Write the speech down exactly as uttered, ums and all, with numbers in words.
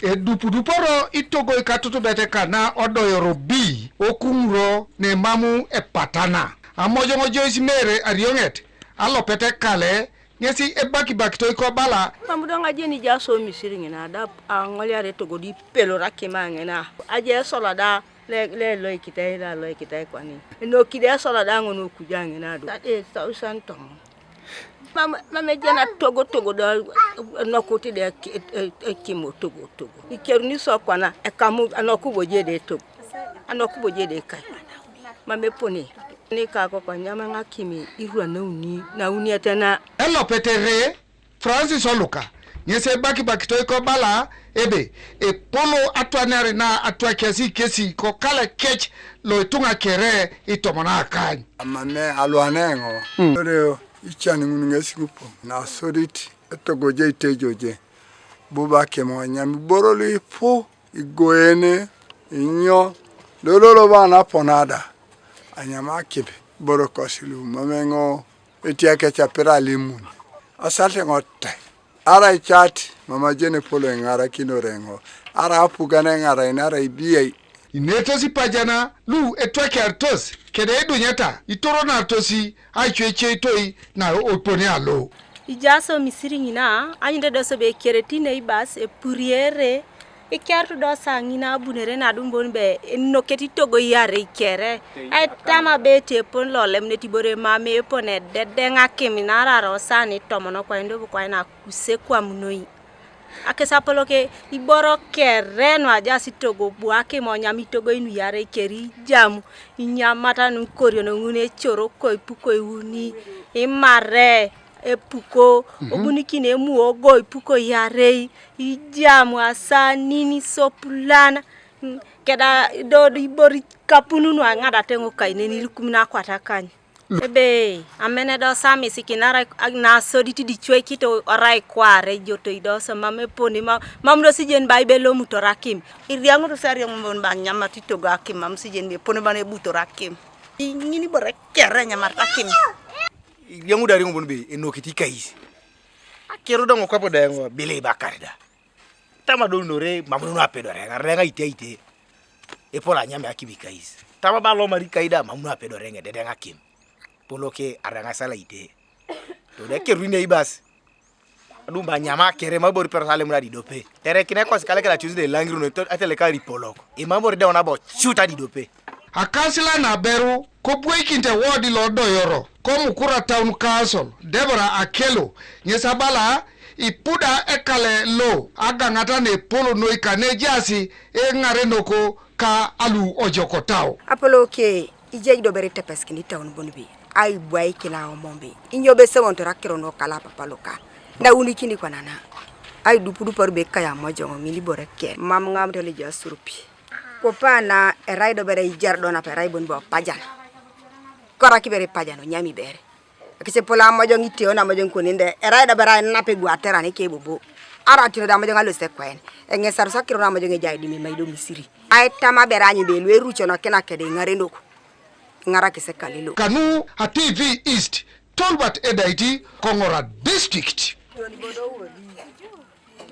Edupuduporo itogoi katutubet kana odoyoro bi okuŋuro nemamu epatana. Amojoŋo Joyce Mere Arioŋet alopet ekale ŋesi ebakibakitoi kobala. Mam do ŋajeni ijo aso Misiri ŋina da aŋoliar etogo di ipelor akima ŋina. Aje esola da le- le loikitai la loikitai kwani. Enoki da esola da ŋon okuja ŋina do. Ade tausan tomon. Mam mam ejana togo togo da nokut da ekimo togo togo. Ikeruni so kwana ekamu anokuboje da etogo. Anokuboje da ekai. Mam epone. Ni ka koko nyama ŋakimi irua nauni nauni etena. Elopetere Francis Oluka ŋes ebakibakitoi kobala ebe epolo atwaniar na atwakiasi kesi kokale kec lo ituŋa kere itomon akany. Amame alwaneŋo. Mm. Ore ican ŋun ŋes ŋupo nasodit etogoje itejoje buba kemo nyam iboro luipu igoene inyo lolo loba naponada anyam akip iboro kosi lu mameŋo etiakec apira alimun. Asalte ŋotai. Arai cat mama jene polo eŋarakinore ŋo. Arai apugan eŋarain arai biyai. Inetos ipajana lu etwakiaritos kede idunyeta itoronaritosi aicueceitoi na opone alo. Ijaso Misiri ŋina anyut edoso be ekereti neibas epuriere. Ikerut do sa ŋina abunere nadum bon be enoket itogo iarei kere. Aitama be etiepon lolemunet ibore mam epon ededeŋ akiminarar osa nitomon kwain dobo kwain akuse kwamunoi. Akes apolok iboro kere nuajas itogo bu akim onyam itogo inu iarei kere ijamu. Inyamata nukoriono ŋun ecoro koipu koiuni imare epuko. Mhm. Obunikini emuogo ipuko iarei ijamu asanin isopulan. Keda do ibor kapununu aŋadate ŋo kaineni ilukumin akwat akany. Ebe amene do samisikin arai nasodit dicwekito orai kware ejotoi do so mam eponi mam do sijen ba ibelomutor akim. Iriaŋutu seriaŋ bon ba nyamat itogo akim mam sijen be eponi ba nebutor akim. Iŋini bore kere nyamat akim. Iriaŋu da riŋo bon be enokit ikais. Akiru do ŋokwap da eŋo bile ibakar da. Tama do nore mam nu apedore ŋareŋa ite ite. Epol anyam akim ikais. Tama ba lomar ikai da mam nu apedore ŋededeŋ akim. Poloke areŋa sala ite. Tode keruni eibas. Adum ba nyama kere ma bori pero sale mura didope. Tere kine kos kale kala Tuesday langirun eteleka ripolok. Ima bori de ona bo chuta didope. Akasila na beru kobwoikinte wodi lo doyoro komukura town council Deborah Akelo ŋes abala ipuda ekale lo agaŋata nepolo noi kanejasi eŋarenoko ka alu ojokotau. Apoloke ijai dober itepesikin itaun bon bi aibwaikin aomombi inyo besemontor akiro nuokala apapaluka naunikini kwanana aidupudupor be kai amojoŋo ŋin ibore ke mam ŋam tolija asurupi. Kopana erai do bere ijar do nap erai bon bo pajan. Kora kibere pajan onyami bere. Ekisipul amojoŋ iteo namojoŋ koninde erai do bere ainap egwateran ekebobo. Ara tino do amojoŋ alosit ekwen eŋesar sakiro namojoŋ ejai dimi maido Misiri. Aitama bere anyu be lu erucono kinakede iŋarenok. Iŋarakis ekalilo. Kanu a T V East, Tolbert Edaiti, Koŋora District.